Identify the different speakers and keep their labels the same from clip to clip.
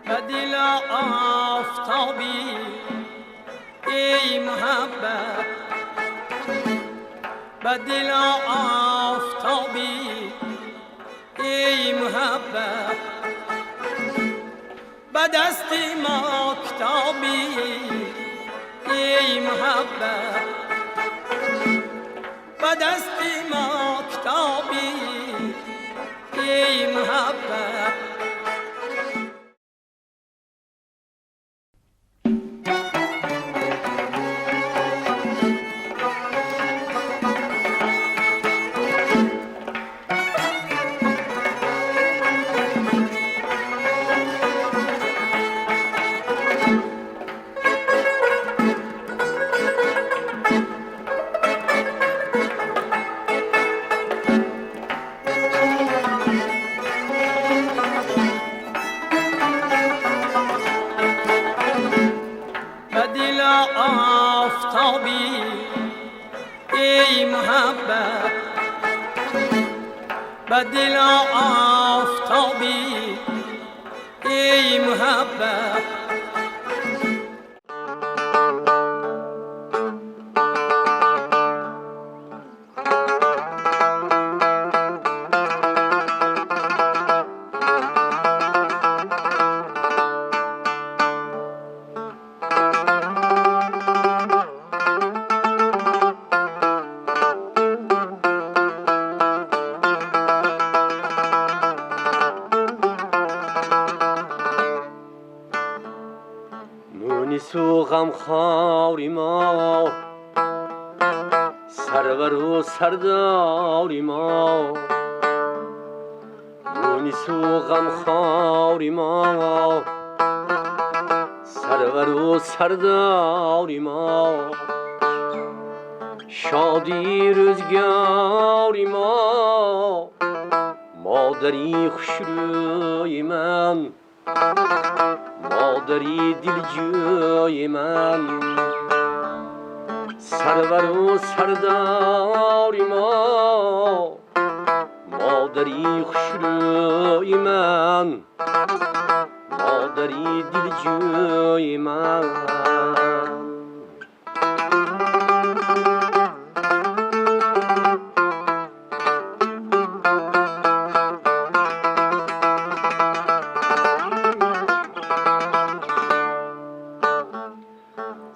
Speaker 1: به دل آفتابی ای محبت، به دل آفتابی ای محبت، به دست ما کتابی ای محبت، به دست ما کتابی ای محبت. آفتابی ای محبت، به دل آفتابی ای محبت.
Speaker 2: غمخواری ما، سرور و سرداری ما، مونس و غمخواری ما، سرور و سرداری ما، شادی روزگاری ما، مادری خوشروی من، مادری دلجوی من، سرور و سرداری ما، مادری خوشروی من، مادری دلجوی من.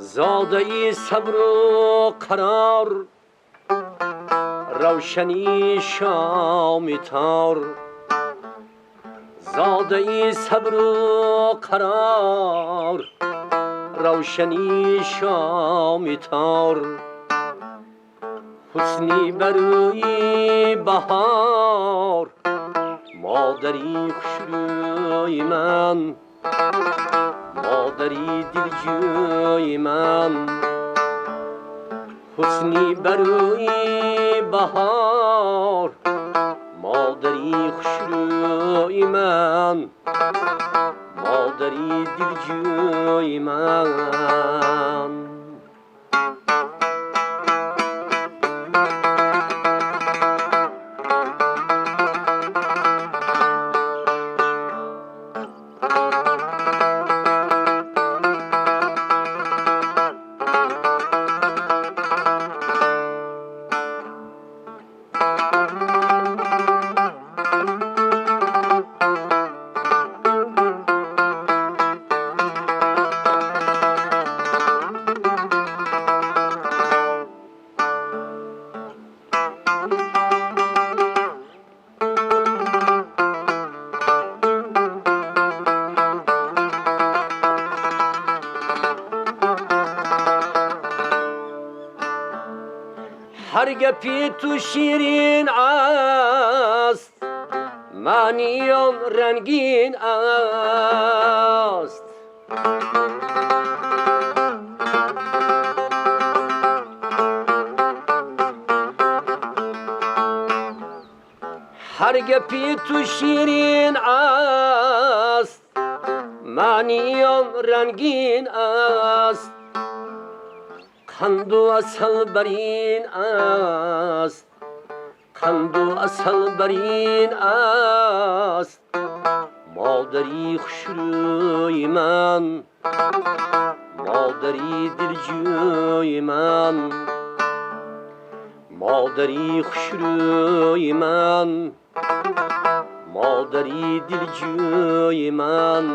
Speaker 2: زاده صبر و قرار، روشنی شام تار، زاده صبر و قرار، روشنی شام تار، حسنی بروی بهار، مادری خوشروی من، مادری دلجوی من، حسنی بروی بهار، مادری خوشروی من، مادری دلجوی من. هر گپی تو شیرین است، معنی آن رنگین است. هر گپی تو شیرین است، معنی آن رنگین است. قند و عسل برین است، قند و عسل برین است. Модари хушрӯи ман, модари дилҷӯи ман, модари хушрӯи ман, модари дилҷӯи ман,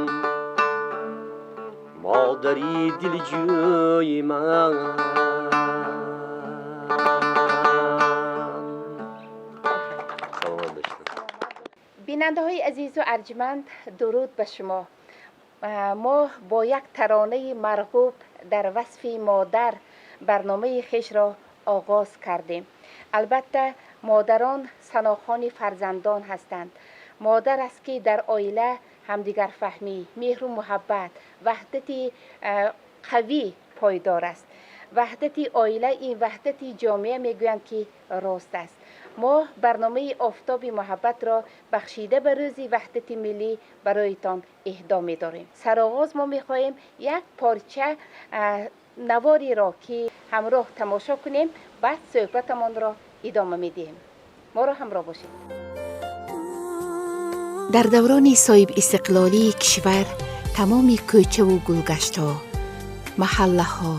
Speaker 2: модари дилҷӯи ман. Саломат бошед.
Speaker 3: Бинандаҳои азизу арҷманд, дуруд ба шумо. Мо бо як таронаи марғуб дар васфи модар барномаи хешро оғоз кардем. Албатта, модарон санохони фарзандон ҳастанд. Модар аст, ки дар оила ҳамдигарфаҳмӣ, меҳру муҳаббат, ваҳдати қавӣ пойдор аст. Ваҳдати оила ин ваҳдати ҷомеа мегӯянд, ки рост аст. Мо барномаи Офтоби муҳаббатро бахшида ба рӯзи ваҳдати миллӣ бароятон эҳдо медорем. Сароғоз мо мехоҳем як порча навориро, ки ҳамроҳ тамошо кунем, баъд суҳбатамонро идома медиҳем. Моро ҳамроҳ бошед.
Speaker 4: Дар даврони соҳибистиқлолии кишвар тамоми кӯчаву гулгаштҳо, маҳаллаҳо,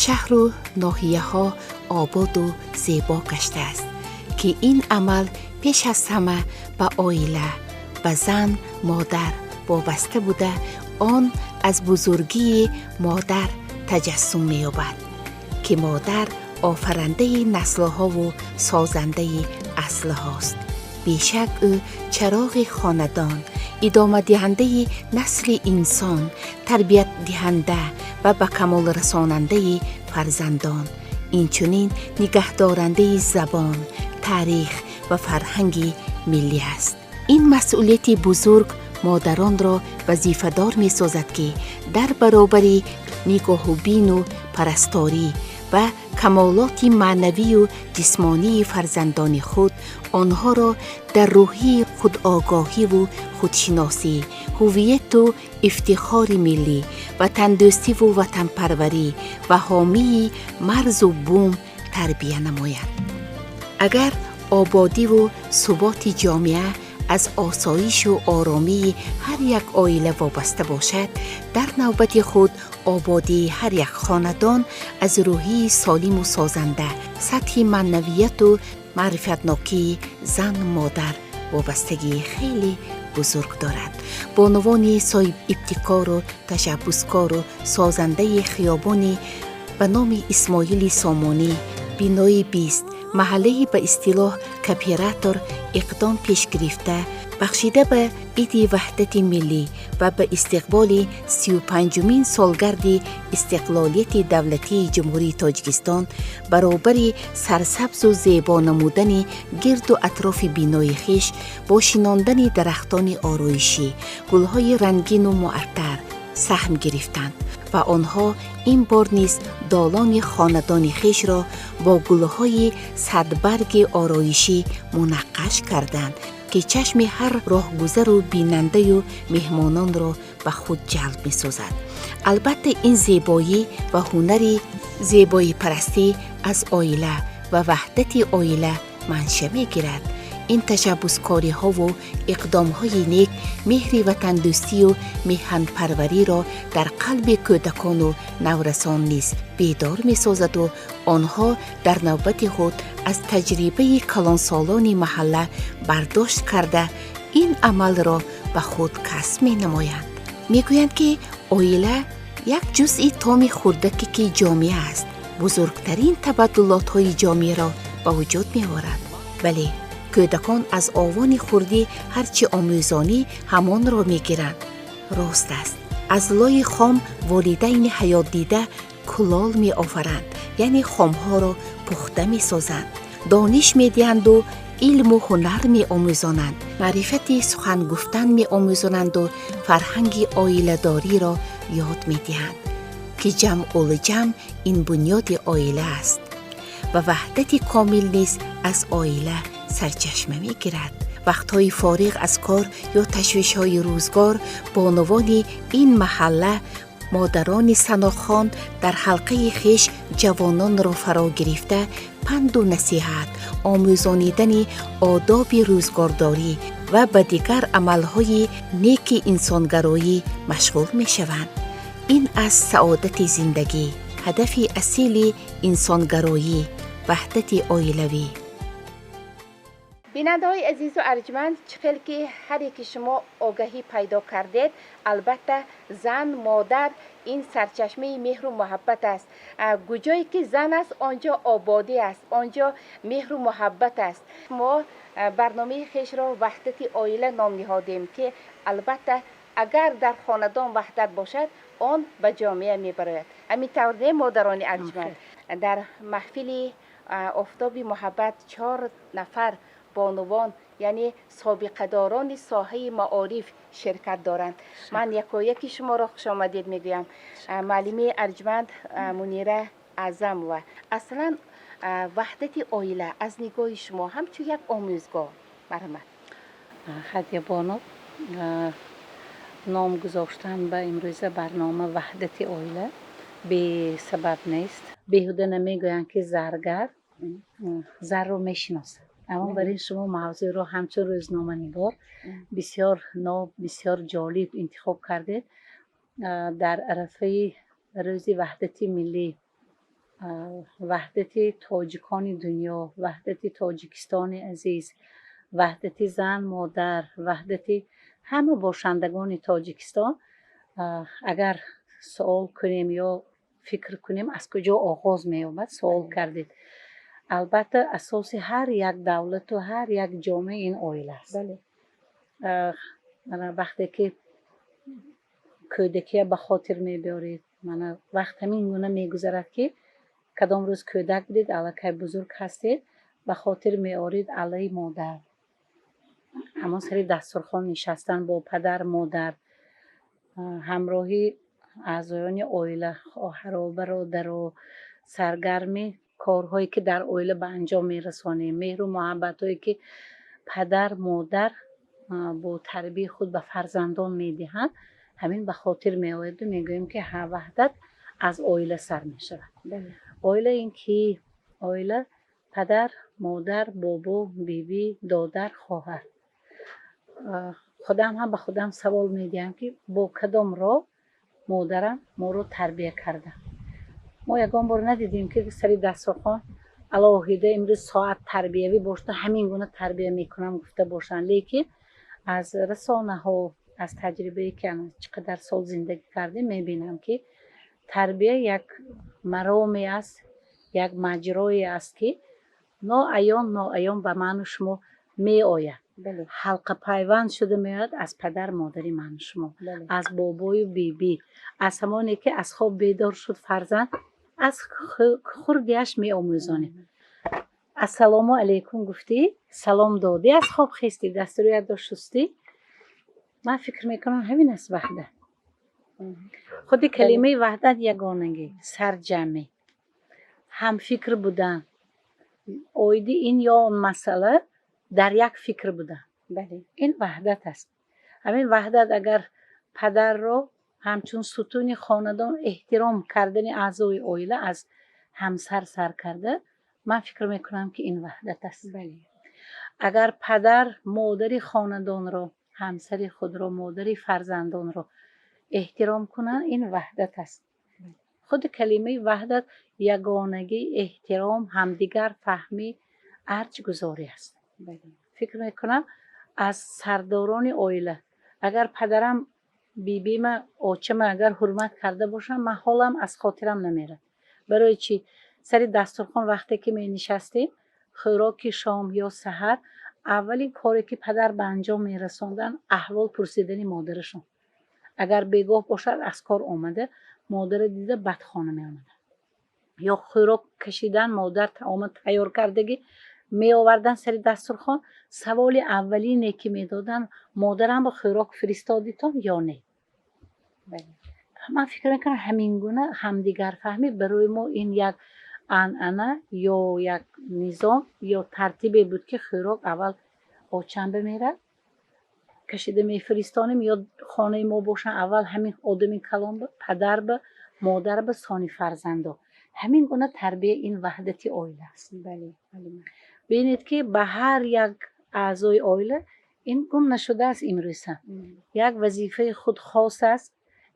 Speaker 4: шаҳру ноҳияҳо ободу зебо гаштааст, ки ин амал пеш аз ҳама ба оила, ба зан, модар вобаста буда, он аз бузургии модар таҷассум меёбад, ки модар офарандаи наслҳову созандаи аслҳост. Бешак, ӯ чароғи хонадон, идомадиҳандаи насли инсон, тарбиятдиҳанда ва ба камол расонандаи фарзандон, инчунин нигаҳдорандаи забон, таърих ва фарҳанги миллӣ аст. Ин масъулияти бузург модаронро вазифадор месозад, ки дар баробари нигоҳубину парасторӣ ва камолоти маънавию ҷисмонии фарзандони худ онҳоро дар рӯҳии худогоҳиву худшиносӣ, ҳувияту ифтихори миллӣ, ватандӯстиву ватанпарварӣ ва ҳомии марзу бум тарбия намоянд. Агар ободиву суботи ҷомеа аз осоишу оромии ҳар як оила вобаста бошад, дар навбати худ ободии ҳар як хонадон аз рӯҳии солиму созанда, сатҳи маънавияту маърифатнокии зан модар вобастагии хеле бузург дорад. Бонувони соҳибибтикору ташаббускору созандаи хиёбони ба номи Исмоили Сомонӣ, бинои 20, маҳаллаи ба истилоҳ Кооператор иқдом пеш гирифта, бахшида ба иди ваҳдати миллӣ ва ба истиқболи 35-умин солгарди истиқлолияти давлатии Ҷумҳурии Тоҷикистон баробари сарсабзу зебо намудани гирду атрофи бинои хеш бо шинондани дарахтони ороишӣ, гулҳои рангину муаттар саҳм гирифтанд ва онҳо ин бор низ долони хонадони хешро бо гулҳои садбарги ороишӣ мунаққаш карданд, ки чашми ҳар роҳгузару бинандаю меҳмононро ба худ ҷалб месозад. Албатта, ин зебоӣ ва ҳунари зебоипарастӣ аз оила ва ваҳдати оила манша мегирад. Ин ташаббускориҳову иқдомҳои нек меҳри ватандӯстию меҳанпарвариро дар қалби кӯдакону наврасон низ бедор месозаду онҳо дар навбати худ аз таҷрибаи калонсолони маҳалла бардошт карда, ин амалро ба худ касб менамоянд. Мегӯянд, ки оила як ҷузъи томи хурдаке, ки ҷомеа аст, бузургтарин табаддулотҳои ҷомеаро ба вуҷуд меорад. Бале, кӯдакон аз овони хурдӣ ҳар чӣ омӯзонӣ, ҳамонро мегиранд. Рост аст, аз лои хом волидайни ҳаётдида кулол меофаранд, яъне хомҳоро пухта месозанд, дониш медиҳанду илму ҳунар меомӯзонанд, маърифати сухан гуфтан меомӯзонанду фарҳанги оиладориро ёд медиҳанд, ки ҷамъулҷамъ ин бунёди оила аст ва ваҳдати комил низ аз оила сарчашма мегирад. Вақтҳои фориғ аз кор ё ташвишҳои рӯзгор бонувони ин маҳалла, модарони санохон дар ҳалқаи хеш ҷавононро фаро гирифта, панду насиҳат, омӯзонидани одоби рӯзгордорӣ. Ва ба дигар амалҳои неки инсонгароӣ машғул мешаванд. Ин аст саодати зиндагӣ, ҳадафи асили инсонгароӣ, ваҳдати оилавӣ.
Speaker 3: Бинандаҳои азизу арҷманд, чӣ хел ки ҳар яки шумо огаҳӣ пайдо кардед, албатта, зан, модар ин сарчашмаи меҳру муҳаббат аст. Куҷое ки зан аст, он ҷо ободӣ аст, он ҷо меҳру муҳаббат аст. Мо барномаи хешро «Ваҳдати оила» ном ниҳодем, ки албатта, агар дар хонадон ваҳдат бошад, он ба ҷомеа мебарояд. Ҳамин тавр не, модарони арҷманд? Дар маҳфили «Офтоби муҳаббат» чор нафар бонувон, яъне собиқадорони соҳаи маориф ширкат доранд. Ман якояки шуморо хушомадед мегӯям. Муаллимаи арҷманд Мунира Аъзамова, аслан ваҳдати оила аз нигоҳи шумо ҳамчун як омӯзгор, марҳамат.
Speaker 5: Ҳадябону, ном гузоштан ба имрӯза барнома «Ваҳдати оила» бесабаб нест. Беҳуда намегӯянд, ки заргар зарро мешиносад. Аммо бар ин шумо мавзӯъро ҳамчун рӯзноманигор бисёр ноб, бисёр ҷолиб интихоб кардед. Дар арафаи рӯзи ваҳдати миллӣ, ваҳдати тоҷикони дунё, ваҳдати Тоҷикистони азиз, ваҳдати зан, модар, ваҳдати ҳама бошандагони Тоҷикистон, агар суол кунем ё фикр кунем, аз куҷо оғоз меёбад, суол кардед, албатта, асоси ҳар як давлату ҳар як ҷомеа ин оила аст. Мана, вақте ки кӯдакия ба хотир мебиёред, мана, вақт ҳамин гуна мегузарад, ки кадом рӯз кӯдак будед, аллакай бузург ҳастед. Ба хотир меоред аллаи модар, ҳамон сари дастурхон нишастан бо падар, модар, ҳамроҳи аъзоёни оила, хоҳаро, бародаро, саргарми корҳое ки дар оила ба анҷом мерасонем, меҳру муҳаббатҳое ки падар, модар бо тарбияи худ ба фарзандон медиҳанд, ҳамин ба хотир меояду мегӯем, ки ҳа, ваҳдат аз оила сар мешавад. Оила ин ки? Оила падар, модар, бобо, бибӣ, додар, хоҳар. Худам ҳам ба худам савол медиҳам, ки бо кадом роҳ модарам моро тарбия карда. Мо ягон бор надидем, ки сари дастурхон алоҳида имрӯз соат тарбиявӣ бошда, ҳамин гуна тарбия мекунам гуфта бошанд. Лекин аз расонаҳо, аз таҷрибае ки чӣ қадар сол зиндагӣ кардем, мебинам, ки тарбия як мароме аст, як маҷрое аст, ки ноаён ноаён ба ману шумо меояд, ҳалқапайванд шуда меояд аз падар, модари ману шумо, аз бобою бибӣ, аз ҳамоне ки аз хоб бедор шуд фарзанд, аз хурдиаш меомӯзонем. Ассалому алайкум гуфтӣ, салом додӣ, аз хоб хестӣ, дасту рӯятро шустӣ. Ман фикр мекунам, ҳамин аст ваҳдат. Худи калимаи ваҳдат ягонагӣ, сарҷамъӣ, ҳамфикр будан оиди ин ё он масъала, дар як фикр будан, ин ваҳдат аст. Ҳамин ваҳдат, агар падарро ҳамчун сутуни хонадон эҳтиром кардани аъзои оила, аз ҳамсар сар карда, ман фикр мекунам, ки ин ваҳдат аст. Агар падар модари хонадонро, ҳамсари худро, модари фарзандонро эҳтиром кунанд, ин ваҳдат аст. Худи калимаи ваҳдат ягонагӣ, эҳтиром, ҳамдигар фаҳмӣ, арҷгузорӣ аст. Фикр мекунам, аз сардорони оила агар падарам бибима, очама агар ҳурмат карда бошам, ман ҳолам аз хотирам намерад. Барои чӣ? Сари дастурхон вақте ки менишастем, хӯроки шом ё саҳар, аввалин коре ки падар ба анҷом мерасонданд, аҳвол пурсидани модарашон. Агар бегоҳ бошад, аз кор омада, модара дида, баъд хона меомаданд. Ё хӯрок кашидан, модар таома тайёр кардагӣ меовардан сари дастурхон, саволи аввалине ки медоданд: «Модарам ба хӯрок фиристодитон ё не?» Ман фикр мекунам, ҳамин гуна ҳамдигарфаҳмӣ барои мо ин як анъана ё як низом ё тартибе буд, ки хӯрок аввал очамба мерад, кашида мефиристонем, ё хонаи мо бошанд, аввал ҳамин одами калон ба, падар ба, модар ба, сони фарзандо. Ҳамин гуна тарбия ин ваҳдати оила аст. Бинед, ки ба ҳар як аъзои оила Ин гум нашудааст имрӯза. Як вазифаи худ хос аст,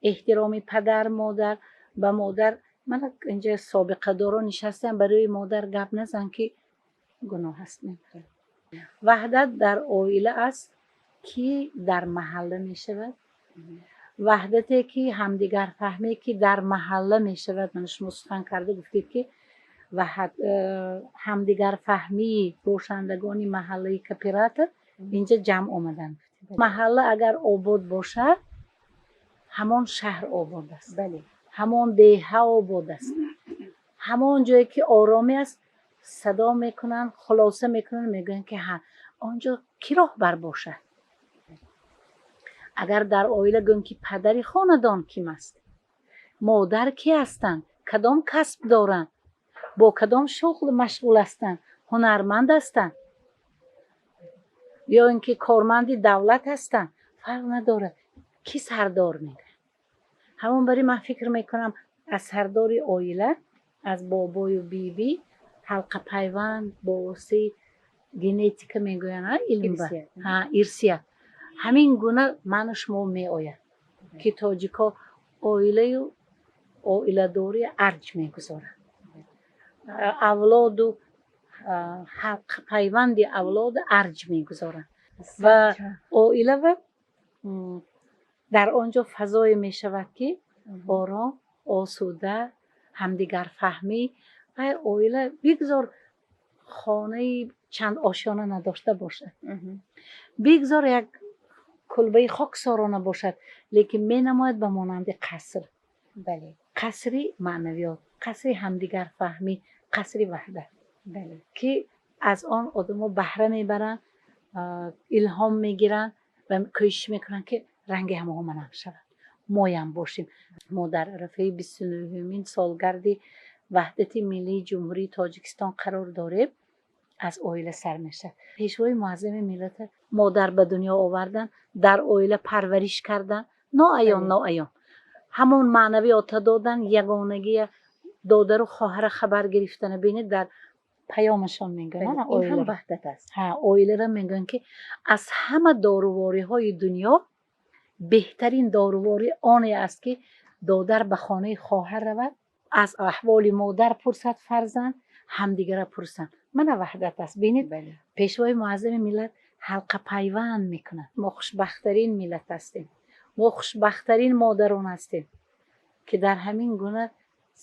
Speaker 5: эҳтироми падар, модар. Ба модар, мана инҷа собиқадорон нишастаам, барои модар гап назан, ки гуноҳ аст. Ваҳдат дар оила аст, ки дар маҳалла мешавад, ваҳдате ки ҳамдигарфаҳме ки дар маҳалла мешавад. Мана шумо сухан карда гуфтед, ки ҳамдигарфаҳмии бошандагони маҳаллаи Кооператор инҷа ҷамъ омаданд. Маҳалла агар обод бошад, ҳамон шаҳр обод аст, ҳамон деҳа обод аст. Ҳамон ҷое ки оромӣ аст, садо мекунанд, хулоса мекунанд, мегӯянд, ки ҳа, он ҷо кӣ роҳбар бошад? Агар дар оила гӯем, ки падари хонадон ким аст, модар кӣ ҳастанд, кадом касб доранд, бо кадом шуғл машғул ҳастанд, ҳунарманд ҳастанд ё ин ки корманди давлат ҳастанд, фарқ надорад, кӣ сардор мегӯяд. Ҳамон бари ман фикр мекунам, аз сардори оила, аз бобою бибӣ ҳалқапайванд бо воситаи генетика мегӯянд, илм ирсият, ҳамин гуна ману шумо меояд, ки тоҷико оилаю оиладорӣ арҷ мегузоранд, авлоду ҳалқапайванди авлоду арҷ мегузоранд ва оила ва дар он ҷо фазое мешавад, ки ором, осуда, ҳамдигарфаҳмӣ. Ва оила бигзор хонаи чанд ошёна надошта бошад, бигзор як кулбаи хоксорона бошад, лекин менамояд ба монанди қаср, қасри маънавиёт, қасри ҳамдигарфаҳмӣ, қасри ваҳдат, ки аз он одамо баҳра мебаранд, илҳом мегиранд ва кӯшиш мекунанд, ки ранги ҳамаҳо манам шавад, моям бошем. Мо дар арафаи 29-умин солгарди ваҳдати миллии Ҷумҳурии Тоҷикистон қарор дорем. Аз оила сар мешавад. Пешвои муаззами миллата модар ба дунё овардан, дар оила парвариш кардан, ноаён, ноаён ҳамон маънавиёта додан, ягонагия, додару хоҳара хабар гирифтана. Бинед, дар паёмашон мегӯянд.
Speaker 3: Ваҳдат аст.
Speaker 5: Оилара мегӯянд, ки аз ҳама дорувориҳои дунё беҳтарин доруворӣ оне аст, ки додар ба хонаи хоҳар равад, аз аҳволи модар пурсад, фарзанд ҳамдигара пурсанд. Мана ваҳдат аст, бинед. Пешвои муаззами миллат ҳалқапайванд мекунад. Мо хушбахттарин миллат ҳастем, мо хушбахттарин модарон ҳастем, ки дар ҳамин гуна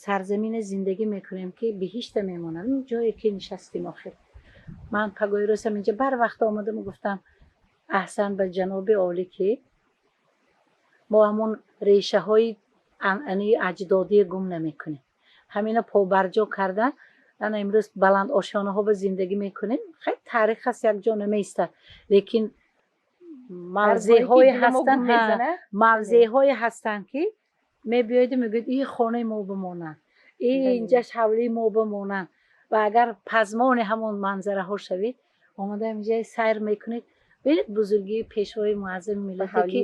Speaker 5: сарзамине зиндагӣ мекунем, ки биҳишта мемонад ин ҷое ки нишастем. Охир ман пагоҳи рӯзам инҷа барвақт омадаму гуфтам: аҳсан ба ҷаноби олӣ, ки мо ҳамон решаҳои анъанаи аҷдодие гум намекунем, ҳамина побарҷо кардан. Ана имрӯз баланд ошёнаҳо ба зиндагӣ мекунем. Хай, таърих аст, якҷо намеистад, лекин мавзеъҳое ҳастанд, мавзеъҳое ҳастанд, ки мебиёиду мегӯед: ин хонаи мо бимонанд, инҷаш ҳавлии мо бимонанд. Ва агар пазмони ҳамон манзараҳо шавед, омада инҷа сайр мекунед, бинед бузургии пешвои муаззами миллате, ки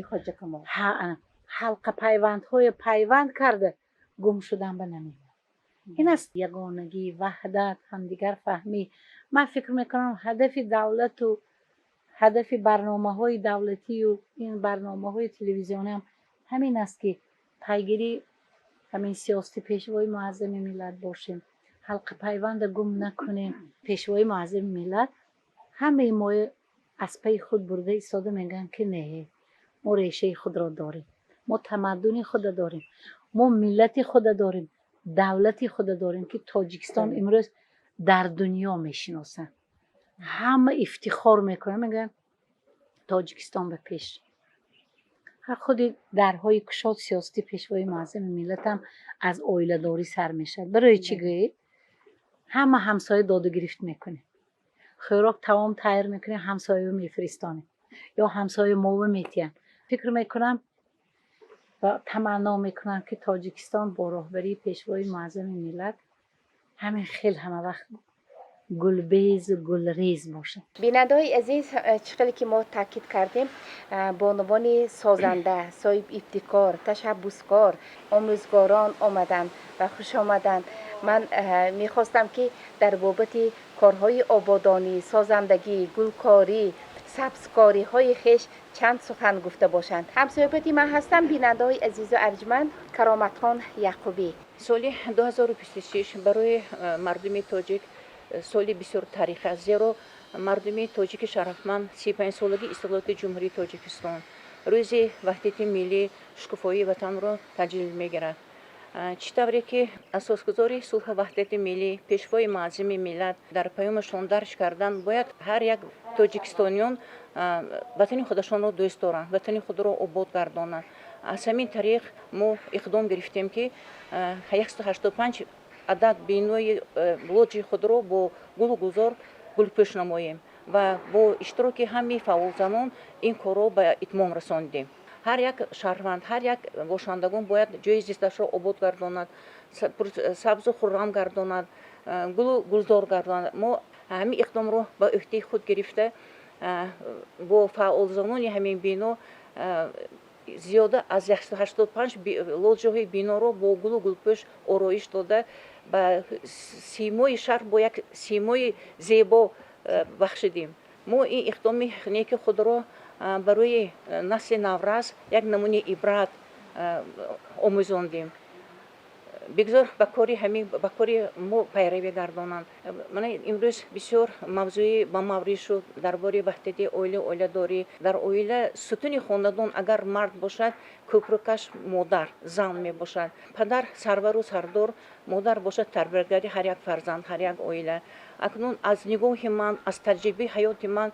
Speaker 5: ҳалқапайвандҳое пайванд карда, гум шудан ба намемонад. Ин аст ягонагӣ, ваҳдат, ҳамдигарфаҳмӣ. Ман фикр мекунам, ҳадафи давлату ҳадафи барномаҳои давлатию ин барномаҳои телевизиониам ҳамин аст, ки пайгирии ҳамин сиёсати пешвои муаззами миллат бошем, ҳалқапайванда гум накунем. Пешвои муаззами миллат ҳамаи мо аз пайи худ бурда истода, мегӯянд, ки не, мо решаи худро дорем, мо тамаддуни худа дорем, мо миллати худа дорем, давлати худа дорем, ки Тоҷикистон имрӯз дар дунё мешиносанд, ҳама ифтихор мекунанд, мегӯянд: Тоҷикистон ба пеш. Худи дарҳои кушод сиёсати пешвои муаззами миллатам аз оиладорӣ сар мешавад. Барои чӣ гӯед? Ҳама ҳамсоя доду гирифт мекунем, хӯрок таом тайёр мекунем, ҳамсояро мефиристонем ё ҳамсоя мова метиҳанд. Фикр мекунам ва таманно мекунам, ки Тоҷикистон бо роҳбарии пешвои муаззами миллат ҳамин хел ҳамавақт гулбезу гулрез бошад.
Speaker 3: Бинандаҳои азиз, чӣ хеле ки мо таъкид кардем, бонувони созанда, соҳиб ибтикор, ташаббускор, омӯзгорон омаданд ва хуш омаданд. Ман мехостам, ки дар бобати корҳои ободонӣ, созандагӣ, гулкорӣ. Сабзкориҳои хеш чанд сухан гуфта бошанд. Ҳамсӯҳбати ман ҳастам, бинандаҳои азизу арҷманд, Кароматхон Яъқубӣ.
Speaker 6: Соли 2026 барои мардуми тоҷик соли бисёр таърихӣ аст, зеро мардуми тоҷики шарафманд 35-солагии истиқлолияти Ҷумҳурии Тоҷикистон, Рӯзи ваҳдати миллӣ, шукуфоии ватанро таҷлил мегирад. Чӣ тавре ки асосгузори сулҳу ваҳдати миллӣ, Пешвои муаззами миллат дар паёмашон дарҷ карданд, бояд ҳар як тоҷикистониён ватани худашонро дӯст доранд, ватани худро обод гардонанд. Аз ҳамин тариқ мо иқдом гирифтем, ки 185 адад бинои лоҷи худро бо гулу гулзор гулпӯш намоем ва бо иштироки ҳамаи фаъолзанон ин корро ба итмом расондем. Ҳар як шаҳрванд, ҳар як бошандагон бояд ҷои зисташро обод гардонад, сабзу хуррам гардонад, гулу гулзор гардонад. Мо ҳамин иқдомро ба ӯҳдаи худ гирифта, бо фаъолзанони ҳамин бино зиёда аз 185 лоҷаҳои биноро бо гулу гулпӯш ороиш дода, ба симои шаҳр бо як симои зебо бахшидем. Мо ин иқдоми неки худро барои насли наврас як намунаи ибрат омӯзондем. Бигзор ба кори ҳамин, ба кори мо пайравӣ гардонанд. Мана имрӯз бисёр мавзӯи ба маврид шуд дар бораи ваҳдати оила, оиладорӣ. Дар оила сутуни хонадон агар мард бошад, кӯпрукаш модар, зан мебошад. Падар сарвару сардор, модар бошад тарбиятгари ҳар як фарзанд, ҳар як оила. Акнун аз нигоҳи ман, аз таҷрибаи ҳаёти ман,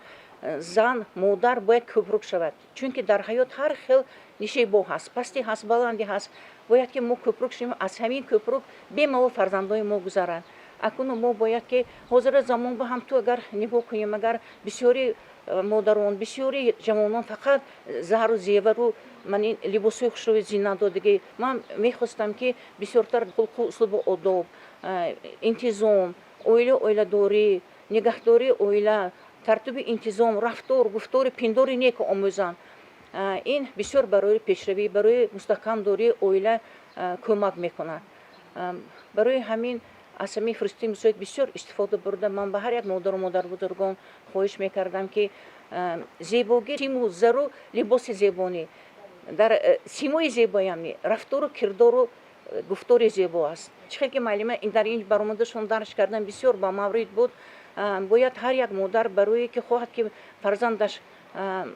Speaker 6: зан, модар бояд кӯпрук шавад, чунки дар ҳаёт ҳар хел нишебо ҳаст, пастӣ ҳаст, баландӣ ҳаст. Бояд ки мо кӯпрук шавем, аз ҳамин кӯпрук бемалол фарзандои мо гузаранд. Акнун мо бояд ки ҳозира замон ба ҳам ту агар нигоҳ кунем, агар бисёри модарон, бисёри ҷавонон фақат зару зевару ман ин либосҳои хушрӯи зинатдодагӣ. Ман мехостам, ки бисёртар хулқу услубу одоб, интизом, оила, оиладорӣ, нигаҳдории оила, тартиби интизом, рафтор, гуфтори, пиндори нек омӯзанд. Ин бисёр барои пешравӣ, барои мустаҳкамдории оила кӯмак мекунад. Барои ҳамин аз ҳамин фурсати мусоид бисёр истифода бурда, ман ба ҳар як модару модарбузургон хоҳиш мекардам, ки зебогӣ симу зару либоси зебонӣ дар симои зебоям не, рафтору кирдору гуфтори зебо аст. Чӣ хел ки муаллима дар ин баромадашон дарҷ кардан, бисёр ба маврид буд. Бояд ҳар як модар барое ки хоҳад, ки фарзандаш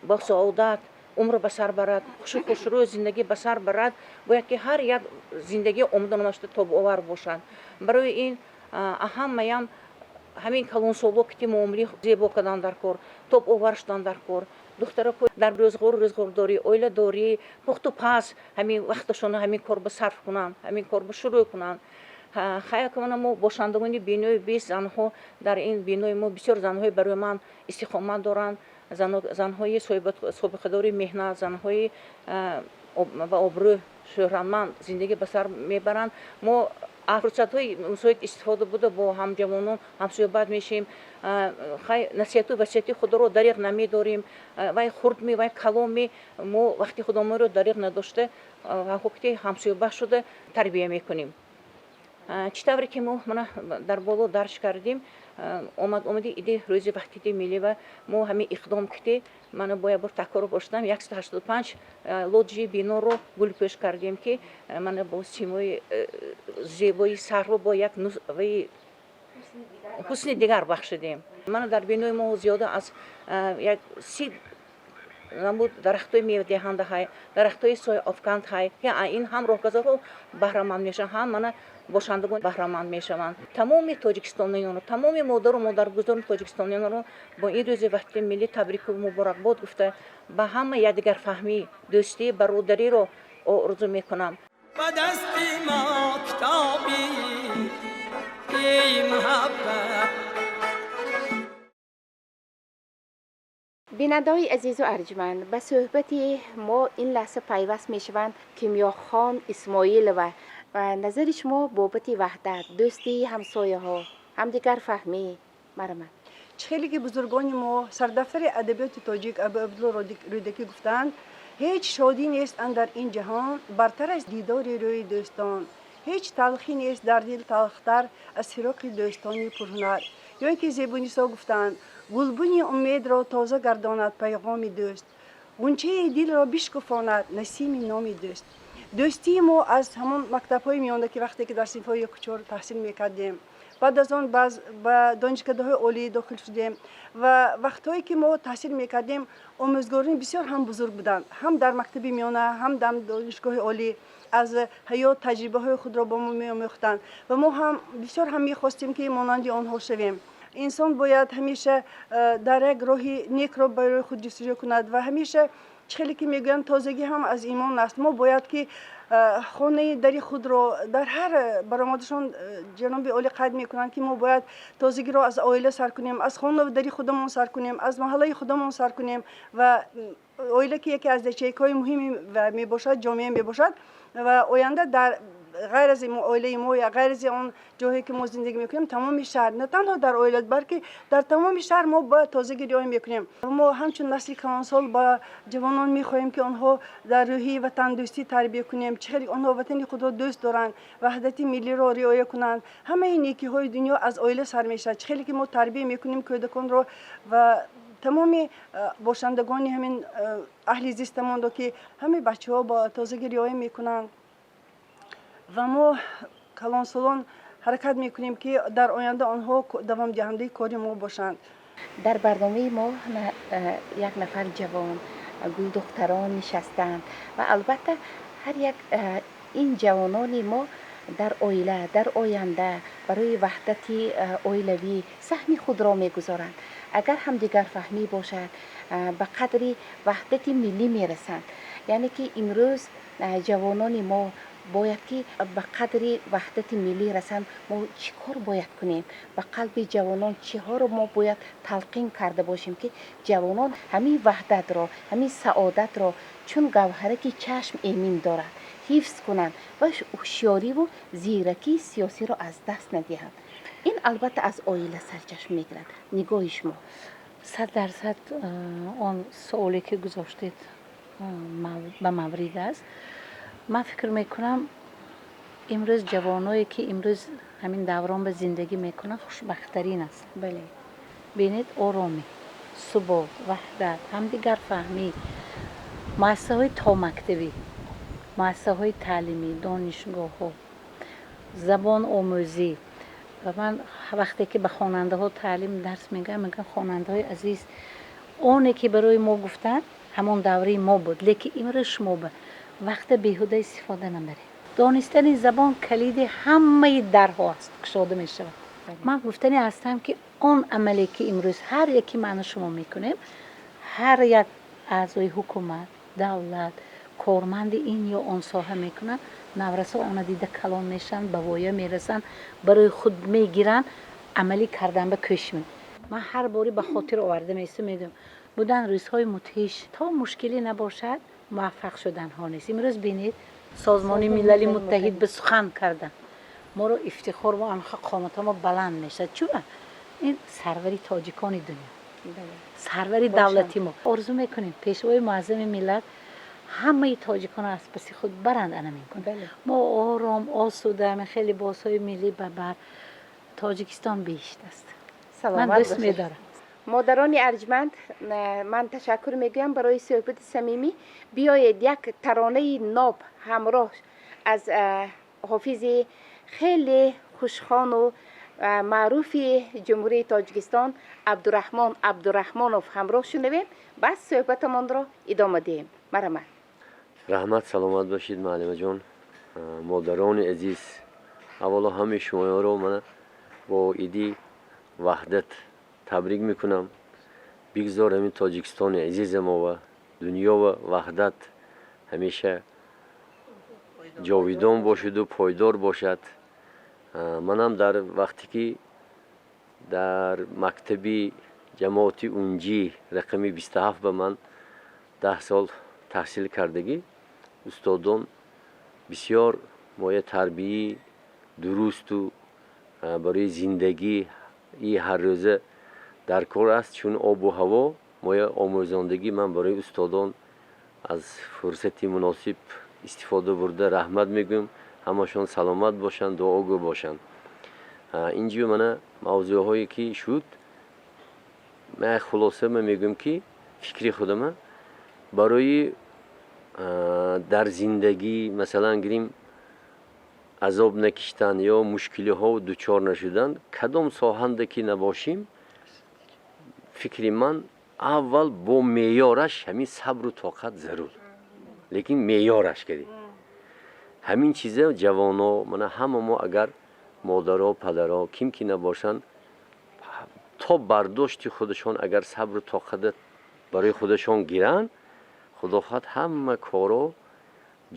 Speaker 6: бо саодат умр ба сар барад, хушу хушрӯ зиндагӣ ба сар барад, бояд ки ҳар як зиндагӣ омаданомашта тобовар бошад. Барои ин ҳамаям ҳамин калонсоло ки муомилаи зебо кардан дар кор, тобовар шудан дар кор. Духтарако дар рӯзғору рӯзғордорӣ, оиладорӣ, пухту паз ҳамин вақташонро ҳамин кор ба сарф кунанд, ҳамин кор ба шурӯъ кунанд. Хайр, мо бошандагони бинои 20 занҳо, дар ин бинои мо бисёр занҳои барои ман истиқомат доранд, занҳои собиқадори меҳнат, занҳои ба обрӯ, шӯҳратманд зиндагӣ ба сар мебаранд. Мо аз фурсатҳои мусоид истифода буда, бо ҳамҷавонон ҳамсӯҳбат мешем. Хай, насиҳату васияти худоро дариғ намедорем. Вай хурдми, вай калонми, мо вақти худомонро дариғ надошта, ҳуқуқи ҳамсӯҳбат шуда тарбия мекунем. Чӣ тавре ки мо мана дар боло дарҷ кардем, омад омади иди Рӯзи ваҳдати миллӣ ва мо ҳамин иқдом кардем. Мана бо як бор такрор бошдам, 185 лоҷи биноро гулпӯш кардем, ки мана бо симои зебои сарро бо як ҳусни дигар бахшидем. Мана дар бинои мо зиёда аз як 30 намуд дарахтҳои мевадиҳанда ҳай, дарахтҳои сояафканд ҳай, ки ин ҳам роҳгузарҳо баҳраманд мешаванд, ҳам мана бошандагон баҳраманд мешаванд. Тамоми тоҷикистониёнро, тамоми модару модарбузургони тоҷикистониёнро бо ин Рӯзи ваҳдати миллӣ табрику муборакбод гуфта, ба ҳама якдигарфаҳмӣ, дӯстӣ, бародариро орзу мекунам.
Speaker 1: Ба дасти мо китобӣ, эй муҳаббат.
Speaker 3: Бинандаҳои азизу арҷманд, ба суҳбати мо ин лаҳза пайваст мешаванд Кимёхон Исмоилова. Ва назари шумо бобати ваҳдат, дӯстии ҳамсояҳо, ҳамдигарфаҳмӣ, марҳамат.
Speaker 7: Чӣ хеле ки бузургони мо, сардафтари адабиёти тоҷик Абу Абдулло Рӯдакӣ гуфтанд: «Ҳеҷ шодӣ нест андар ин ҷаҳон бартар аз дидори рӯи дӯстон, ҳеҷ талхӣ нест дар дил талхтар аз фироқи дӯстони пурҳунар». Ё ин ки Зебунисо гуфтаанд: гулбуни умедро тоза гардонад пайғоми дӯст, ғунчаи дилро бишкуфонад насими номи дӯст. Дӯстии мо аз ҳамон мактабҳои миёна, ки вақте ки дар синфҳои 1-4 таҳсил мекардем, баъд аз он ба донишкадаҳои олӣ дохил шудем ва вақтҳое ки мо таҳсил мекардем, омӯзгорони бисёр ҳам бузург буданд, ҳам дар мактаби миёна, ҳам дар донишгоҳи олӣ, аз ҳаёт таҷрибаҳои худро бо мо меомӯхтанд ва мо ҳам бисёр ҳам мехостем, ки монанди онҳо шавем. Инсон бояд ҳамеша дар як роҳи некро барои худ ҷустуҷӯ кунад ва ҳамеша, чӣ хеле ки мегӯянд, тозагӣ ҳам аз имон аст. Мо бояд ки хонаи дари худро дар ҳар баромадашон ҷаноби олӣ қайд мекунанд, ки мо бояд тозагиро аз оила сар кунем, аз хона дари худамон сар кунем, аз маҳаллаи худамон сар кунем. Ва оила, ки яке аз ячейкаҳои муҳими мебошад, ҷомеа мебошад ва оянда дар ғайр аз оилаи мо я ғайр аз он ҷоҳое ки мо зиндагӣ мекунем, тамоми шаҳр, на танҳо дар оила, балки дар тамоми шаҳр мо ба тозагӣ риоя мекунем. Мо ҳамчун насли калонсол ба ҷавонон мехоҳем, ки онҳо дар рӯҳии ватандӯстӣ тарбия кунем. Чӣ хеле онҳо ватани худро дӯст доранд, ваҳдати миллиро риоя кунанд. Ҳамаи некиҳои дунё аз оила сар мешавад. Чӣ хеле ки мо тарбия мекунем кӯдаконро ва тамоми бошандагони ҳамин аҳли зистамонро, ки ҳамаи бачаҳо ба тозагӣ риоя мекунанд ва мо калонсолон ҳаракат мекунем, ки дар оянда онҳо давомдиҳандаи кори мо бошанд.
Speaker 3: Дар барномаи мо як нафар ҷавон, гулдухтарон нишастанд ва албатта ҳар як ин ҷавонони мо дар оила, дар оянда барои ваҳдати оилавӣ саҳми худро мегузоранд. Агар ҳамдигарфаҳмӣ бошад, ба қадри ваҳдати миллӣ мерасанд. Яъне ки имрӯз ҷавонони мо бояд ки ба қадри ваҳдати миллӣ расанд. Мо чӣ кор бояд кунем? Ба қалби ҷавонон чиҳоро мо бояд талқин карда бошем, ки ҷавонон ҳамин ваҳдатро, ҳамин саодатро чун гавҳараки чашм эмин дорад, ҳифз кунанд ва ҳушёриву зиракии сиёсиро аз даст надиҳанд? Ин албатта аз оила сарчашма мегирад. Нигоҳи шумо?
Speaker 5: 100% он суоле ки гузоштед, ба маврид аст. Ман фикр мекунам, имрӯз ҷавоное ки имрӯз ҳамин даврон ба зиндагӣ мекунанд, хушбахттарин аст. Бинед, оромӣ, субот, ваҳдат, ҳамдигарфаҳмӣ, муассисаҳои томактабӣ, муассисаҳои таълимӣ, донишгоҳҳо, забон омӯзӣ. Ва ман вақте ки ба хонандаҳо таълим дарс мегӯям, мегӯям: хонандаҳои азиз, оне ки барои мо гуфтанд, ҳамон давраи мо буд, лекин имрӯз шумо ба вақта беҳуда истифода набаред. Донистани забон калиди ҳамаи дарҳо аст, кушода мешавад. Ман гуфтане ҳастам, ки он амале ки имрӯз ҳар яки ману шумо мекунем, ҳар як аъзои ҳукумат, давлат, корманди ин ё он соҳа мекунанд, наврасо она дида калон мешаванд, ба воя мерасанд, барои худ мегиранд, амалӣ кардан ба кӯшиш. Ман ҳар бори ба хотир оварда меистам, медонам, буданд рӯзҳои мудҳиш. То мушкилӣ набошад, муваффақ шуданҳо нест. Имрӯз бинед, Созмони Милали Муттаҳид ба сухан кардан моро ифтихор, мо анха қоматамо баланд мешавад. Чуа ин сарвари тоҷикони дунё, сарвари давлати мо. Орзу мекунем, пешвои муаззами миллат ҳамаи тоҷиконро аз паси худ баранд, ана мекунем мо ором, осуда, хеле либосҳои миллӣ ба бар. Тоҷикистон биҳишт аст, ман дӯст медорам.
Speaker 3: Модарони арҷманд, ман ташаккур мегӯям барои суҳбати самимӣ. Биёед, як таронаи ноб ҳамроҳ аз ҳофизи хеле хушхону маъруфи Ҷумҳурии Тоҷикистон Абдураҳмон Абдураҳмонов ҳамроҳ шунавем, баъд суҳбатамонро идома диҳем. Марҳамат.
Speaker 2: Раҳмат, саломат бошед, муаллимаҷон. Модарони азиз, аввало ҳамаи шумоёнро ман бо иди ваҳдат табрик мекунам. Бигзор ҳамин Тоҷикистони азиза мо ва дунё ва ваҳдат ҳамеша ҷовидон бошаду пойдор бошад. Манам дар вақте ки дар мактаби ҷамоати Унҷӣ рақами 27 ба ман 10 сол таҳсил кардагӣ, устодон бисёр моя тарбияи дурусту барои зиндагии ҳаррӯза дар кор аст, чун обу ҳаво моя омӯзондагӣ. Ман барои устодон аз фурсати муносиб истифода бурда раҳмат мегӯям. Ҳамашон саломат бошанд, дуогӯ бошанд. Инҷо мана мавзӯъҳое ки шуд, ман хулоса мегӯям ки фикри худама барои дар зиндагӣ масалан гирим азоб накиштан ё мушкилиҳо дучор нашудан, кадом соҳанда ки набошим, фикри ман аввал бо меъёраш ҳамин сабру тоқат зарур, лекин меъёраш кардем ҳамин чиза. Ҷавоно, мана ҳама мо агар модаро, падаро, ким ки набошанд, то бардошти худашон агар сабру тоқата барои худашон гиранд, худо хоҳад ҳама коро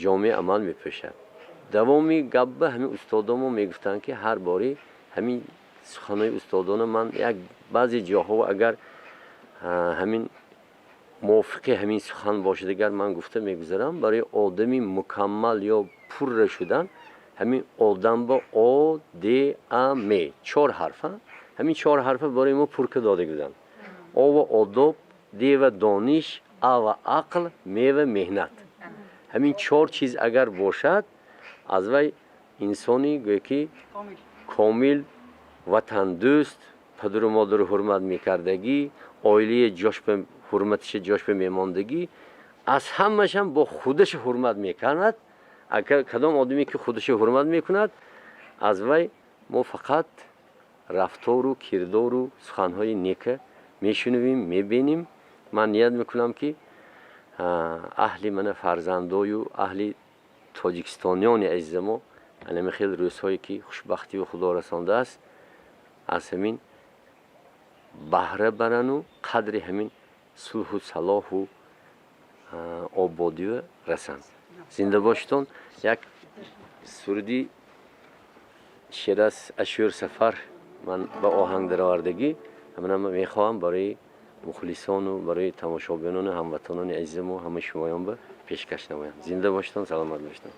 Speaker 2: ҷомеъ амал мепӯшад. Давоми гапба ҳамин устодомо мегуфтанд ки ҳар бори ҳамин суханои устодона ман як баъзе ҷоҳо агар ҳамин мувофиқи ҳамин сухан бошад, агар ман гуфта мегузарам, барои одами мукаммал ё пурра шудан ҳамин одам ба О Д А М чор ҳарфа, ҳамин чор ҳарфа барои мо пурка дода буданд. О ва одоб, Д ва дониш, А ва ақл, М ва меҳнат. Ҳамин чор чиз агар бошад, аз вай инсони гӯё ки комил, ватандӯст, падару модару ҳурмат мекардагӣ, оилаи ҷошба ҳурматиша ҷошба мемондагӣ, аз ҳамашам бо худаша ҳурмат мекунад. Агар кадом одаме ки худаша ҳурмат мекунад, аз вай мо фақат рафтору кирдору суханҳои нека мешунавем, мебинем. Ман ният мекунам ки аҳли мана фарзандою аҳли тоҷикистониёни азизамо анами хел рӯзҳое ки хушбахтию худо расондааст, аз ҳамин баҳра барану қадри ҳамин сулҳу салоҳу ободиё расанд. Зинда бошитон. Як суруди шерас Ашӯр Сафар ман ба оҳанг даровардагӣ, ҳамина мехоҳам барои мухлисону барои тамошобинону ҳамватанони азизаму ҳамаи шумоён ба пешкаш намоям. Зинда бошитон, саломат бошитон.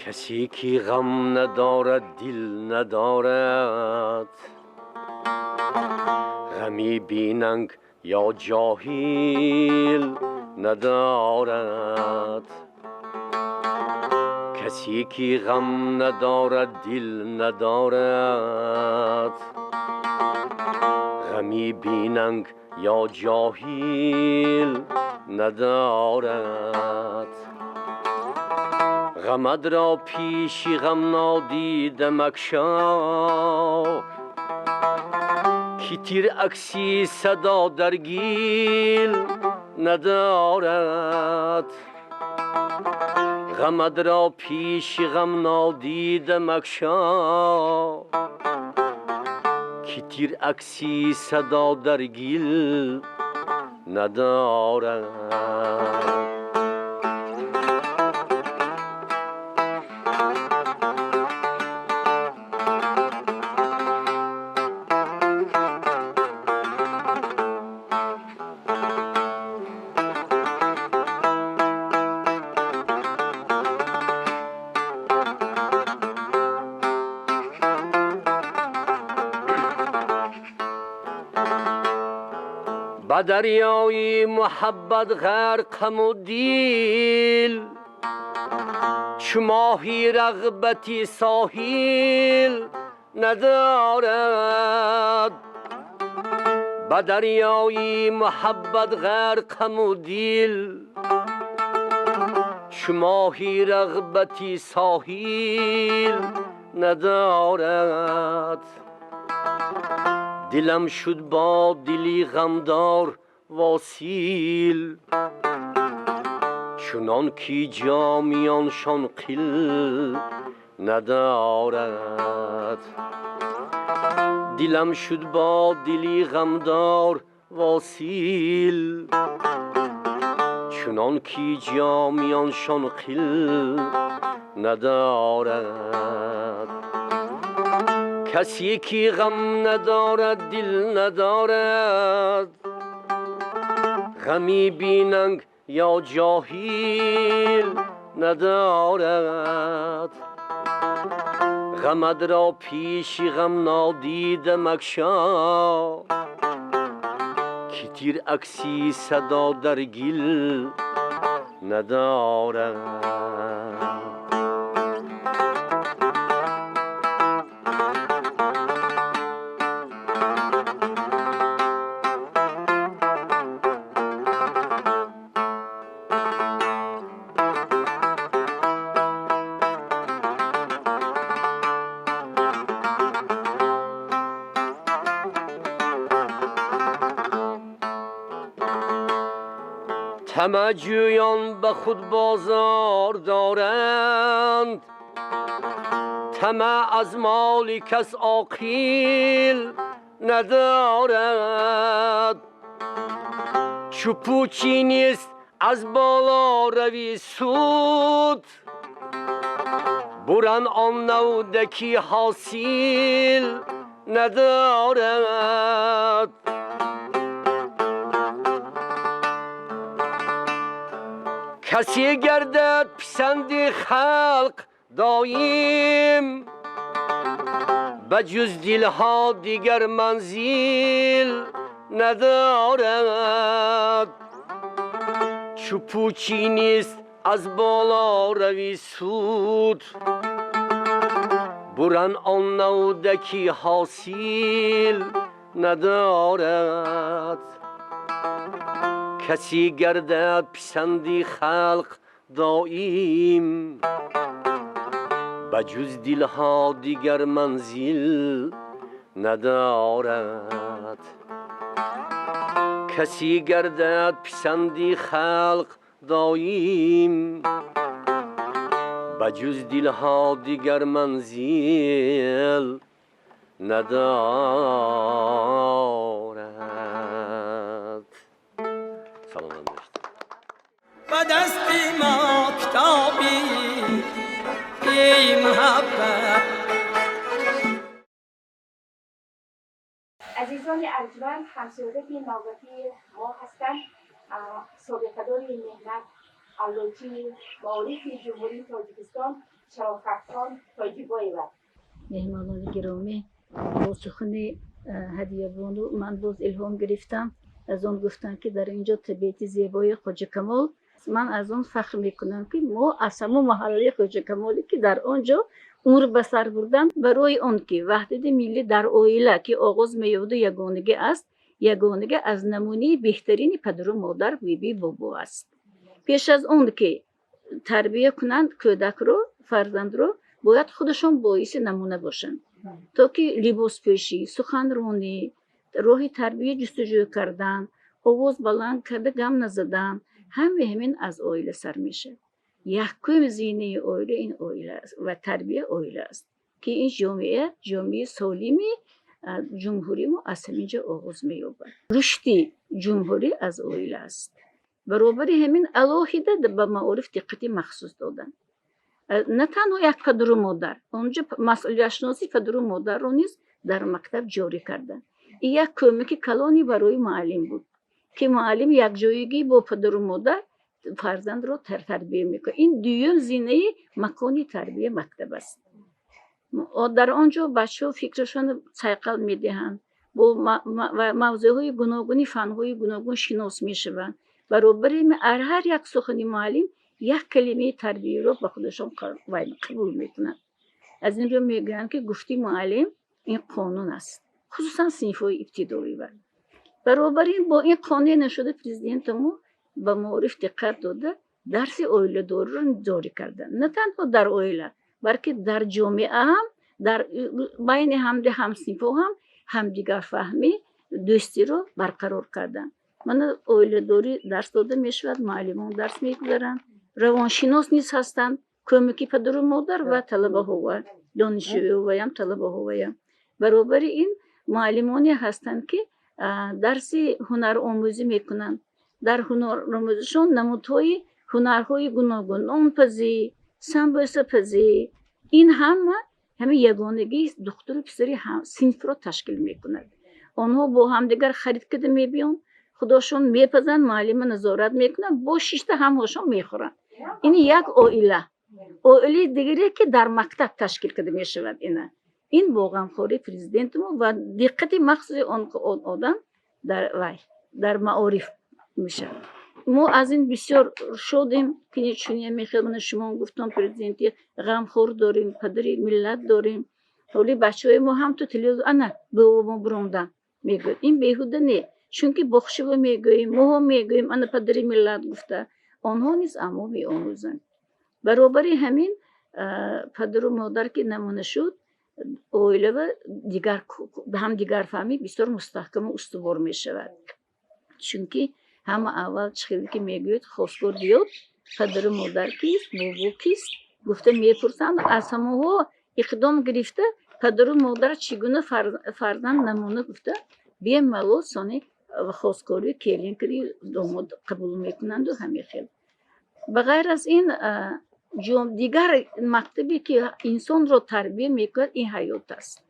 Speaker 2: Касе ки ғам надорад, дил надорад, ғами бинанг ё ҷоҳил надорад. Касе ки ғам надорад, дил надорад, ғами бинанг ё ҷоҳил надорад. Ғамат ро пеши ғам нодида макшо, ки тир акси садо дар гил надорад. Ғамат ро пеши ғам нодида макшо, ки тир акси садо дар гил надорад. Ба дарёи муҳаббат ғарқаму дил, чу моҳи рағбати соҳил надорад. Ба дарёи муҳаббат ғарқаму дил, чу моҳи рағбати соҳил надорад. Дилам шуд бо дили ғамдор восил, чунон ки ҷомиёншон қил надорад. Дилам шуд бо дили ғамдор восил, чунон ки ҷомиёншон қил надорад. Касе ки ғам надорад, дил надорад. Ғами бинанг ё ҷоҳил надорад. Ғамат ро пеши ғам нодида макшо, ки тир акси садо дар гил надорад. Тамаъҷӯён ба худ бозор доранд, тамаъ аз моли кас оқил надорад. Чу пӯчӣ нест аз боло рави суд, буран он навдаки ҳосил надорад. Касе гардад писанди халқ доим, ба ҷуз дилҳо дигар манзил надорад. Чу пӯчӣ нест аз боло рави суд, буран он навдаки ҳосил надорад. Касе гардад писанди халқ доим, ба ҷуз дилҳо дигар манзил надорад. Касе гардад писанди халқ доим, ба ҷуз дилҳо дигар манзил надорад. Саломат бошед.
Speaker 1: Ба дасти мо китоби эй муҳаббат.
Speaker 3: Азизони арҷманд, ҳамсӯҳбати навбатии мо ҳастанд собиқадори меҳнат, аълочии маорифи Ҷумҳурии Тоҷикистон Шарофатхон Тоҷибоева.
Speaker 5: Меҳмонони гиромӣ, бо сухани Ҳадиябону ман боз илҳом гирифтам. Аз он гуфтанд, ки дар ин ҷо табиати зебои Хоҷакамол. Ман аз он фахр мекунам, ки мо аз ҳамон маҳаллаи Хоҷакамоле, ки дар он ҷо умр ба сар бурдам, барои он ки ваҳдати миллӣ дар оила, ки оғоз меёбаду ягонагӣ аст, ягонагӣ аз намунаи беҳтарини падару модар, биби бобо аст. Пеш аз он ки тарбия кунанд кӯдакро, фарзандро, бояд худашон боиси намуна бошанд, то ки либоспӯшӣ, суханронӣ, роҳи тарбия ҷустуҷӯ кардан, овоз баланд карда гам назадан, ҳамаи ҳамин аз оила сар мешавад. Якум зинаи оила ин оила аст ва тарбия оила аст, ки ин ҷомеа ҷомеаи солими ҷумҳурии мо аз ҳамин ҷо оғоз меёбад. Рушди ҷумҳурӣ аз оила аст. Баробари ҳамин алоҳида ба маориф диққати махсус доданд. На танҳо як падару модар, онҷо масъулиятшиносии падару модарро низ дар мактаб ҷорӣ карданд. Ин як кӯмаки калоне барои муаллим буд, ки муаллим якҷоягӣ бо падару модар фарзандро тарбия мекунад. Ин дуюм зинаи макони тарбия мактаб аст. Дар он ҷо бачаҳо фикрашонро сайқал медиҳанд, бо мавзӯъҳои гуногуни фанҳои гуногун шинос мешаванд. Баробари ҳар як сухани муаллим як калимаи тарбияро ба худашон қабул мекунанд. Аз ин рӯ мегӯянд, ки гуфти муаллим ин қонун аст, хусусан синфҳои ибтидоӣ. Баробари ин бо ин қонеъ нашуда президенти мо ба маориф диққат дода, дарси оиладориро ҷорӣ карданд. На танҳо дар оила, балки дар ҷомеа ҳам, дар байни ҳамди ҳамсинфҳо ҳам ҳамдигарфаҳмӣ, дӯстиро барқарор карданд. Мана оиладорӣ дарс дода мешавад, муаллимон дарс мегузаранд, равоншинос низ ҳастанд, кӯмаки падару модар ва талабаҳова, донишҷӯёваям, талабаҳоваям. Баробари ин муаллимоне ҳастанд, ки дарси ҳунаромӯзӣ мекунанд. Дар ҳунаромӯзишон намудҳои ҳунарҳои гуногун, нонпазӣ, самбӯсапазӣ, ин ҳама
Speaker 8: Ҳамин ягонагии духтуру писари синфро ташкил мекунад. Онҳо бо ҳамдигар харид карда мебиёнд, худошон мепазанд, муаллима назорат мекунад, бо шишта ҳамаошон мехӯранд. Ин як оила. Оилаи дигаре, ки дар мактаб ташкил карда мешавад, ина ин бо ғамхории президенти мо ва диққати махсуси он одам дар вай дар маориф мешавад. Мо аз ин бисёр шодем, ки чунин мехел шумо гуфтон, президенти ғамхор дорем, падари миллат дорем. Ҳоли бачаҳои мо ҳам ту телевизор ана бо мо буромдан мегӯяд. Ин беҳуда не, чунки боғшиво мегӯем, моҳо мегӯем, ана падари миллат гуфта, онҳо низ аз мо меомӯзанд. Баробари ҳамин, падару модар ки намуна шуд, оилава дигар ҳамдигарфаҳмӣ бисёр мустаҳкаму устувор мешавад. Чунки ҳама аввал чӣ хеле ки мегӯяд, хостгор биёд, падару модар кист, бобо кист гуфта мепурсанд. Аз ҳамонҳо иқдом гирифта, падару модар чӣ гуна фарзанд намуна гуфта, бемалол сони хостгории келин кири домод қабул мекунанду ҳамин хел. Ба ғайр аз ин, дигар мактабе, ки инсонро тарбия мекунад, ин ҳаёт аст.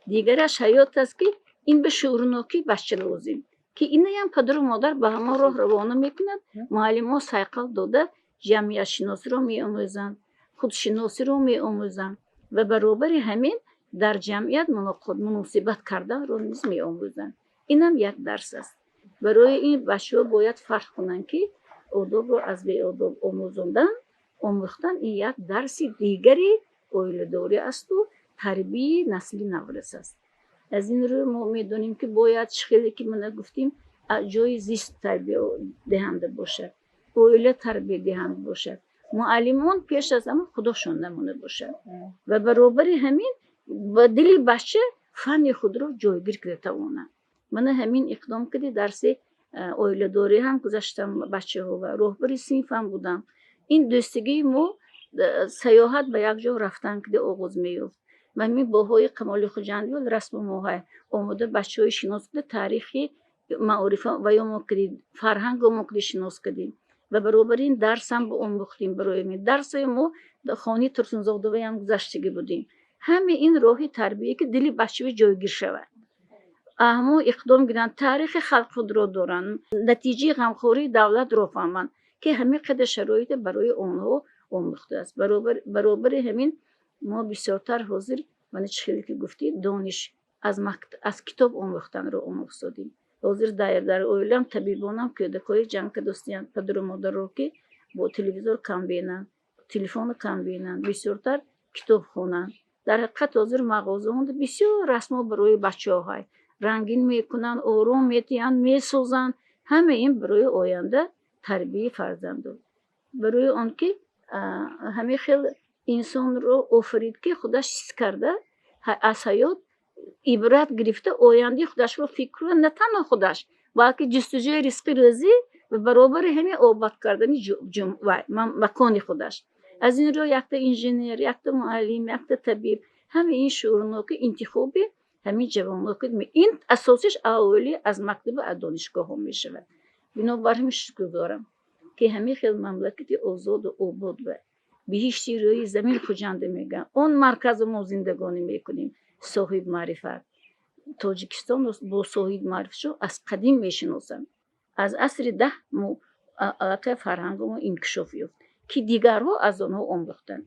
Speaker 8: Дигараш ҳаёт аст, ки ин ба шуурнокии бача лозим, ки инаям падару модар ба ҳамон роҳ равона мекунад. Муаллимҳо сайқал дода, ҷамъиятшиносиро меомӯзанд, худшиносиро меомӯзанд ва баробари ҳамин дар ҷамъият мулоқот, муносибат карданро низ меомӯзанд. Инам як дарс аст. Барои ин бачаҳо бояд фарқ кунанд, ки одобро аз беодоб омӯзондан, омӯхтан ин як дарси дигари оиладорӣ асту тарбияи насли наврас аст. Аз ин рӯ мо медонем, ки бояд чӣ хеле ки мана гуфтем, ҷои зист тарбиядиҳанда бошад, оила тарбиядиҳанда бошад, муаллимон пеш аз ҳама худошон намуна бошад ва баробари ҳамин ба дили бача фанни худро ҷойгир карда тавонанд. Мана ҳамин иқдом кардӣ, дарси оиладорӣ ҳам гузаштам бачаҳо ва роҳбари синф ҳам будам. Ин дӯстигии мо саёҳат ба як ҷо рафтан кида оғоз меёфт ва ҳамин боҳои Камоли Хуҷандӣ расму моҳай омода бачаҳои шинос карда, таърихи маорифа ва ё мо кардем, фарҳанго мо киди шинос кардем ва баробари ин дарсам омӯхтем. Барои дарсҳои мо хонаи Турсунзодаваям гузаштагӣ будем. Ҳамаи ин роҳи тарбия, ки дили бачаҳо ҷойгир шавад, ҳамон иқдом гиранд, таърихи халқ худро доранд, натиҷаи ғамхории давлатро фаҳманд, ки ҳамин қадар шароите барои онҳо омӯхтааст. Баробари ҳамин мо бисёртар ҳозир, мана чӣ хеле ки гуфтӣ, дониш аз китоб омӯхтанро омӯхтодем. Ҳозир дар оилам табибонам кӯдакҳои ҷанг кардостиянд, падару модарро, ки бо телевизор кам бинанд, телефонро кам бинанд, бисёртар китоб хонанд. Дар ҳақиқат, ҳозир мағозаҳо бисёр расмҳо барои бачаҳо ҳай, рангин мекунанд, ором метиҳанд, месозанд. Ҳама ин барои оянда тарбияи фарзандон, барои он ки ҳамин хел инсонро офарид, ки худаш ҳис карда, аз ҳаёт ибрат гирифта, ояндаи худашро фикр кунад, на танҳо худаш, балки ҷустуҷӯи ризқи рӯзӣ ва баробари ҳамин обод кардани макони худаш. Аз ин рӯ якта инженер, якта муаллим, якта табиб, ҳамаи ин шуурноки интихоби ҳамин ҷавонҳо, ин асосиш аввали аз мактабу аз донишгоҳҳо мешавад. Бинобар ҳамин шукргузорам, ки ҳамин хел мамлакати озоду обод ва биҳишти рӯи замин Хуҷанда мегӯянд, он марказу мо зиндагонӣ мекунем. Соҳиби маърифат Тоҷикистонро бо соҳиби маърифатшо аз қадим мешиносанд. Аз асри 10 мо аллакай фарҳангмо инкишоф ёфт, ки дигарҳо аз онҳо омӯхтанд.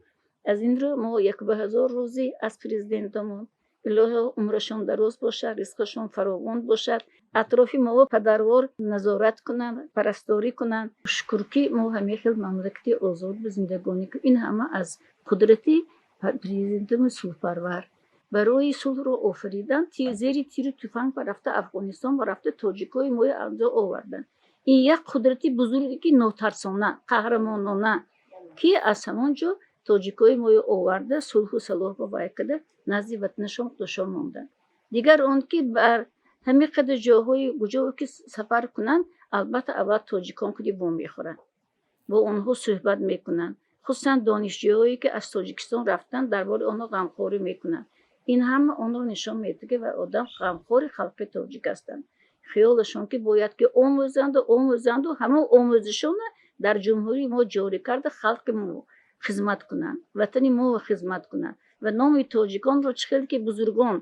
Speaker 8: Аз ин рӯ мо як ба ҳазор розӣ аз президентамон. Илоҳо, умрашон дароз бошад, ризқашон фаровон бошад, атрофи мо падарвор назорат кунанд, парасторӣ кунанд. Шукр, ки мо ҳамин хел мамлакати озод ба зиндагонӣ. Ин ҳама аз қудрати президентами сулҳпарвар. Барои сулҳро офаридан зери тиру туфанг рафта Афғонистон рафта, тоҷикҳои моро анҷо оварданд. Ин як қудрати бузурге, ки нотарсона, қаҳрамонона, ки аз ҳамон ҷо тоҷикҳои моро оварда, сулҳу салоҳро вай карда, назди ватанашон худашон монданд. Дигар он ки бар ҳамин қадар ҷойҳои куҷое ки сафар кунанд, албатта, аввал тоҷикон куди вомехӯранд, бо онҳо суҳбат мекунанд. Хусусан донишҷӯҳое, ки аз Тоҷикистон рафтанд, дар бораи онҳо ғамхорӣ мекунанд. Ин ҳама онро нишон медиҳад, ки вай одам ғамхори халқи тоҷик ҳастанд. Хиёлашон, ки бояд ки омӯзанду омӯзанду ҳамон омӯзишонро дар ҷумҳурии мо ҷорӣ карда, халқи мо хизмат кунанд, ватани мо хизмат кунанд. Ва номи тоҷиконро, чӣ хел ки бузургон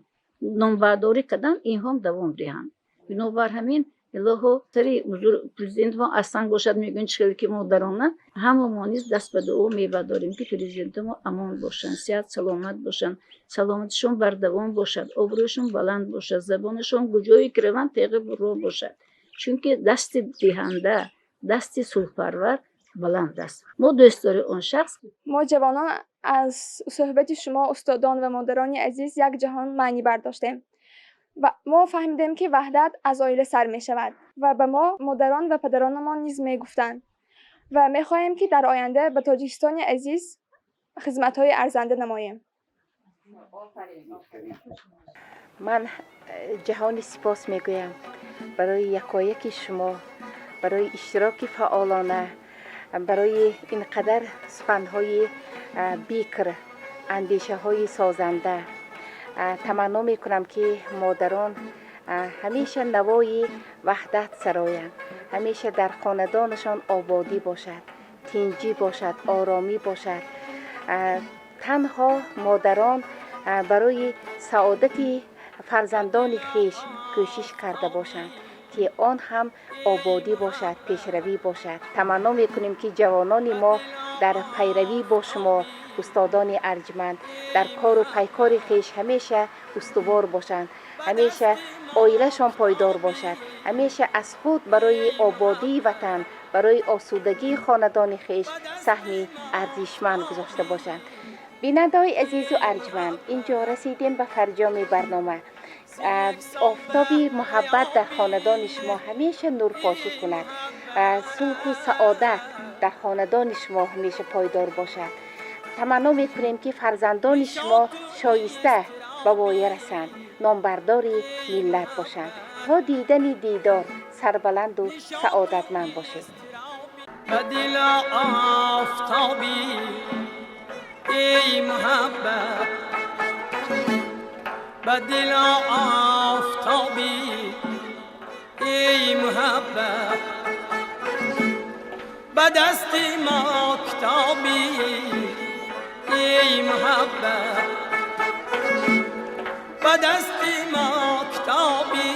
Speaker 8: номбардорӣ карданд, инҳом давом диҳанд. Бинобар ҳамин, илоҳо, сари президенти мо аз санг бошад, мегӯем, чӣ хел ки модарона, ҳама мо низ даст ба дуо мебардорем, ки президенти мо амон бошанд, сиҳат саломат бошанд, саломатишон бардавом бошад, обрӯяшон баланд бошад, забонашон куҷое ки раванд, теғи бурро бошад, чунки дасти диҳанда, дасти сулҳпарвар баланд аст. Мо дӯстдори он шахс.
Speaker 9: Мо, ҷавонон, аз суҳбати шумо, устодон ва модарони азиз, як ҷаҳон маънӣ бардоштем ва мо фаҳмидем, ки ваҳдат аз оила сар мешавад ва ба мо модарон ва падаронамон низ мегуфтанд, ва мехоҳем, ки дар оянда ба Тоҷикистони азиз хизматҳои арзанда намоем.
Speaker 3: Ман ҷаҳони сипос мегӯям барои якояки шумо, барои иштироки фаъолона, барои ин қадар суханҳои бикр, андешаҳои созанда. Таманно мекунам, ки модарон ҳамеша навои ваҳдат сароянд, ҳамеша дар хонадонашон ободӣ бошад, тинҷӣ бошад, оромӣ бошад. Танҳо модарон барои саодати фарзандони хеш кӯшиш карда бошанд, ки он ҳам ободӣ бошад, пешравӣ бошад. Таманно мекунем, ки ҷавонони мо дар пайравӣ бо шумо, устодони арҷманд, дар кору пайкори хеш ҳамеша устувор бошанд, ҳамеша оилашон пойдор бошад, ҳамеша аз худ барои ободии ватан, барои осудагии хонадони хеш саҳми арзишманд гузошта бошанд. Бинандаҳои азизу арҷманд, ин ҷо расидем ба фарҷоми барнома. Офтоби муҳаббат дар хонадони шумо ҳамеша нурпошӣ кунад, сулҳу саодат дар хонадони шумо ҳамеша пойдор бошад. Таманно мекунем, ки фарзандони шумо шоиста ба воя расанд, номбардори миллат бошанд. То дидани дидор сарбаланду саодатманд бошед.
Speaker 1: Ба дил офтобӣ, эй муҳаббат, ба дил офтобӣ, эй муҳаббат, ба дасти мо китобӣ, эй муҳаббат, ба дасти мо китобӣ.